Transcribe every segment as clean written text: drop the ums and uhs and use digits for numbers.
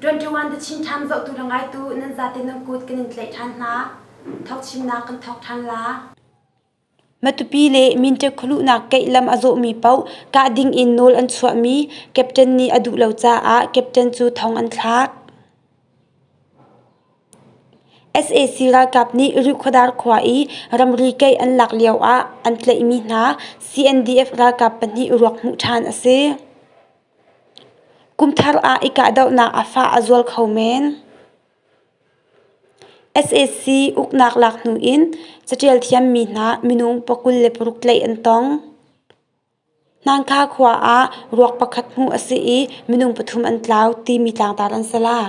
21 The Chin Times zohtu le ngaitu nan zate nan kut kan in tlaih ṭhan hna. Thawk chimnak kan thawk ṭhan la. Matupi le Minṭek khualuhnak keih lam a zawhmi paoh kah ding in nawl an chuahmi captain nih a duh lo caah captain cu thong an thlak. Sac ralkap nih Rihkhuadar khua i ramri keih an lak lioah an tlaihmi hna CNDF ralkap pahnih ruak hmuh ṭhan a si. Kumthar ah i kahdohnak a fah a zual kho men. Sac uknak lak hnu in caṭial thiammi hna minung 26 tlaih an tong. Hnangkha khua ah ruak pakhat hmuh a si i minung pathum an tlau timi tlangtar an si la.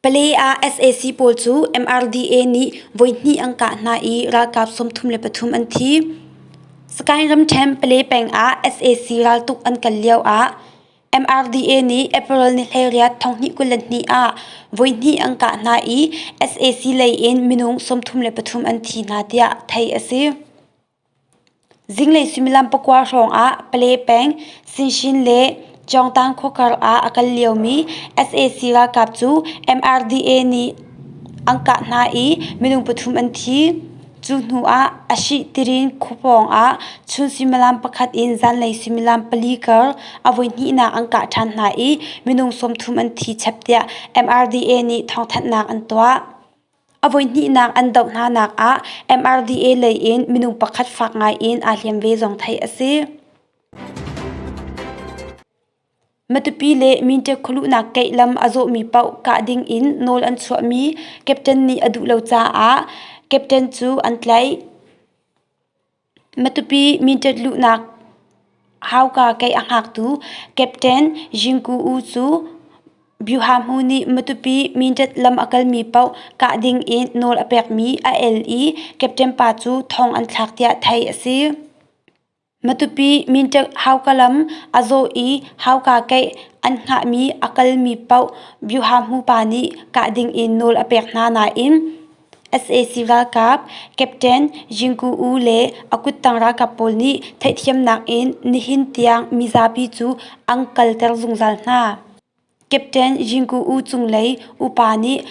Pale ah sac pawl cu MRDA nih voihnih an kah hna i ralkap 33 an thi. Sagaing ramṭhen Pale peng ah sac raltuk an kal lio ah MRDA nih April ni 18 2022 ah voihnih an kah hna i sac lei in minung 33 an thi hna tiah theih a si. Zinglei suimilam pakua hrawng ah Pale peng Sinshin le Cawngtang khuakar ah a kal liomi sac ralkap cu MRDA nih an kah hna i minung pathum an thi. Cu hnu ah Ashih Tirin khua pawng ah chun suimilam pakhat in zanlei suimilam pali kar a voihnihnak an kah ṭhan hna i minung 30 an thi chep tiah MRDA nih thawngthanhnak an tuah. A voihnihnak an doh hnanak ah MRDA lei in minung pakhat fak ngai in aa hliam ve zong theih a si. Matupi le Minṭek khualuhnak keih lam a zawhmi paoh kah ding in nawl an chuahmi captain nih a duh lo caah captain cu an tlaih. Matupi Minṭet luhnak hauka keih a hngaktu captain Jingku U cu Byuhahmu nih Matupi Minṭet lam a kalmi paoh kah ding in nawl a pekmi a el i captain pa cu thong an thlak tiah theih a si. Matupi Minṭek hauka lam a zawh i hauka keih an hngahmi a kalmi paoh Byuhahmu pa nih kah ding in nawl a pek hna nain sac ralkap Captain Jingku U le a kuttang ralkap pawl nih theihthiamnak in nihin tiang mizapi cu an kalter zungzal hna. Captain Jingku U cunglei upa nih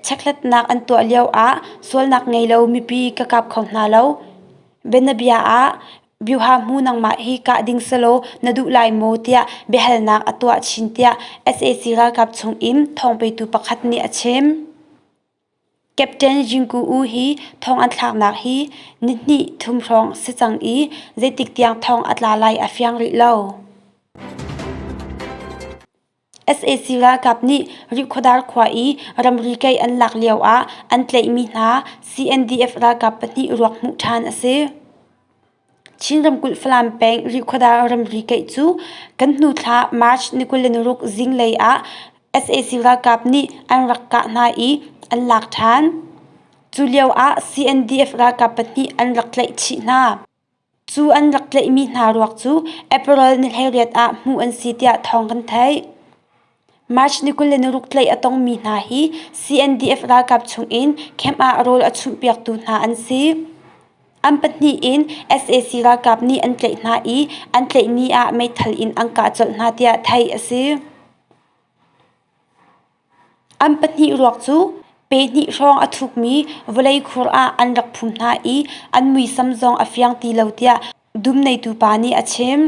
chekhlatnak an tuah lioah sualnak ngei lo mipi ka kap kho hna lo. Bianabia ah Byuhahmu nangmah hi kah ding selaw na duh lai maw tiah biahalnak a tuah chin tiah sac ralkap chungin thawngpetu pakhat nih a chim. Captain Jingku U hi thong an thlaknak hi nihnih thum hrawng si cang i zeitik tiang thong a tla lai a fiang rih lo. Sac ralkap nih Rihkhawdar khua i ramri keih an lak lioah an tlaihmi hna CNDF ralkap pahnih ruak hmuh ṭhan a si. Chin ramkulh Falam peng Rihkhawdar ramri keih cu kan hnu thla March ni 26 zinglei ah sac ralkap nih an rak kah hna i an lak ṭhan. Cu lioah CNDF ralkap pahnih an rak tlaih chih hna. Cu an rak tlaihmi hna ruak cu April ni 18 ah hmuh an si tiah thawng kan theih. March ni 26 tlaih a tongmi hna hi CNDF ralkap chungin camp ah rawl a chumhpiaktu hna an si. An pahnih in sac ralkap nih an tlaih hna i an tlaih ni ah meithal in an kah colh hna tiah theih a si. An pahnih ruak cu pe hnih hrawng a thukmi vawlei khur ah an rak phum hna i an muisam zong a fiang ti lo tiah dum neitu pa nih a chim.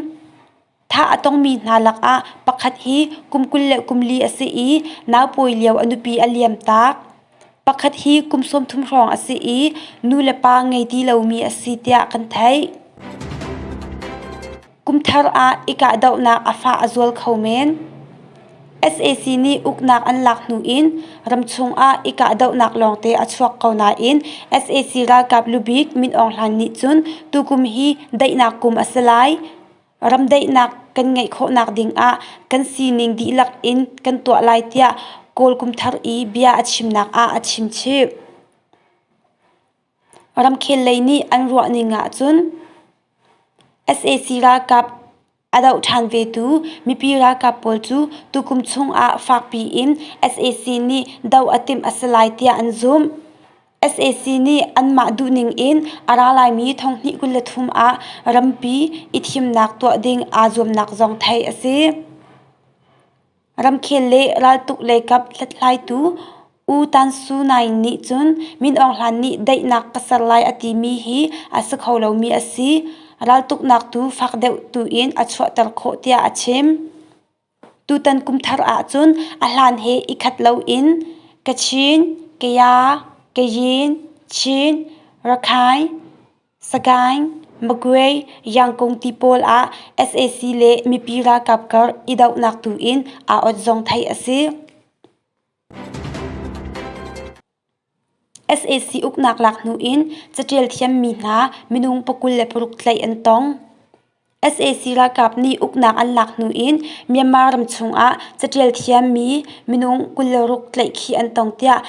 Thah a tongmi hna lakah pakhat hi kum 24 a si i naupawi lio a nupi a liamtak. Pakhat hi kum 30 hrawng a si i nu le pa ngei ti lomi a si tiah kan theih. Kumthar ah i kahdohnak a fah a zual kho men. Sac nih uknak an lak hnu in ramchung ah i kahdohnak lawngte a chuak ko nain sac ralkap lubik Min Aung Hlaing nih cun tukum hi daihnak kum a si lai. Ramdaihnak kan ngeih khawhnak ding ah kan sining dihlak in kan tuah lai tiah Kawl kumthar i bia a chimnak ah a chim chih. Ramkhel lei nih an ruah ning ahcun sac ralkap a doh ṭhan vetu mipi ralkap pawl cu tukum chung ah fakpi in sac nih doh a timh a si lai tiah an zumh. Sac nih anmah duhning in a ra laimi thonghnih 23 ah rampi i thimnak tuah ding aa zuamnak zong theih a si. Ramkhel le raltuk leikap hlathlaitu U Tan Su Naing nih cun Min Aung Hlaing nih daihnak ka ser lai a timi hi a si kho lomi a si. Raltuknak tu fak deuh tu in a chuahter khawh tiah a chim. Tutan kumthar ahcun a hlan he i khat loin Kachin, Kaya, Kayin, Chin, Rakhine, Sagaing, Magway, Yangkung ti pawl ah sac le mipi ralkap kar i dohnak tu in aa ot zong theih a si. Sac uknak lak hnu in caṭial thiammi hna minung 26 tlaih an tong. Sac ralkap nih uknak an lak hnu in Myanmar ram chungah caṭial thiammi minung 26 tlaihkhih an tong tiah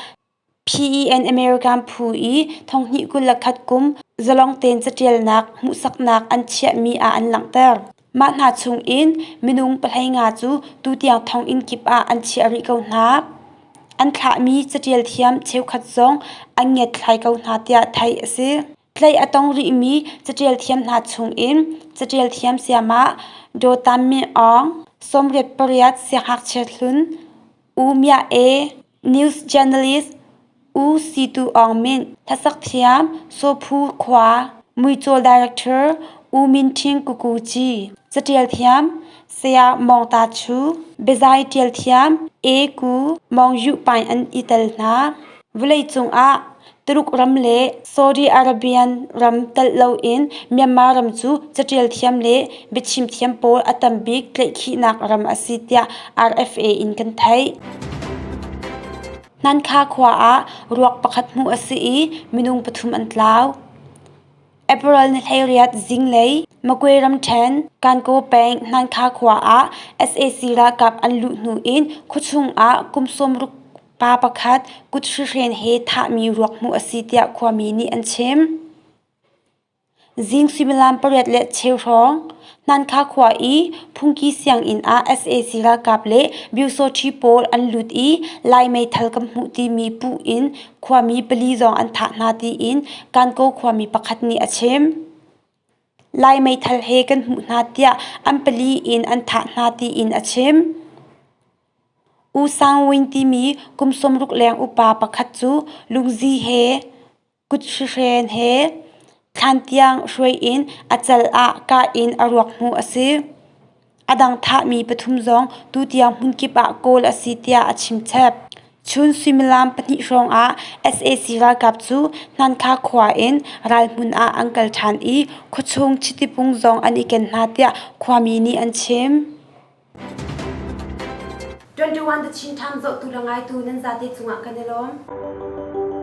PEN American phu i thonghnih 21 kum zalong tein caṭialnak hmuhsaknak an chiahmi ah an langhter. Mah hna chungin minung 15 cu tutiang thonginn kip ah an chiah rih ko hna. An thlahmi caṭial thiam cheukhat zong an ngiatthlai ko hna tiah theih a si. Tlaih a tong rihmi caṭial thiam hna chungin caṭial thiam sayamah Daw Tam Min Aung, 98 siangngakchia hlun U Mya E, News journalist U Situ Aung Min, hlasak thiam Saw Phu Khua, muicawl director U Min Ṭhing Kuku Ci, caṭial thiam Saya Mawng Ta Chu, biazai ṭial thiam E Ku Mawng Yuh Paing an i tel hna. Vawleicung ah Tuluk ram le Saudi Arabian ram telh loin Myanmar ram cu caṭial thiam le biachim thiam pawl a tam bik tlaihkhihnak ram a si tiah RFA in kan theih. Hnankha khua ah ruak pakhat hmuh a si i minung pathum an tlau. April ni 18 zinglei Magwe ramṭhen Kankaw peng Hnankha khua ah sac ralkap an luh hnu in khuachung ah kum 60 Pa pakhat kut hrihren he thahmi ruak hmuh a si tiah khuami nih an chim. Zing suimilam pariat le cheu hrawng Hnankha khua i phungki sianginn ah sac ralkap le Byusawṭhi pawl an lut i Lai meithal kan hmuh timi puh in khuami pali zong an thah hna tiin Kankaw khuami pakhat nih a chim. Lai meithal he kan hmuh hna tiah an pali in an thah hna tiin a chim. U Sang Win timi kum 60 leng upa pakhat cu lungzi he kut hrihren he thlan tiang hruai in a cal ah kah in a ruak hmuh a si. A dang thahmi pathum zong tutiang hmunkip ah kawl a si tiah a chimchap. Chun suimilam pahnih hrawng ah sac ralkap cu Hnankha khua in ralhmun ah an kal ṭhan i khuachung chiti pung zong an i ken hna tiah khuami nih an chim. 21 The Chin Times zohtu le ngaitu nan zate cungah kan i lawm.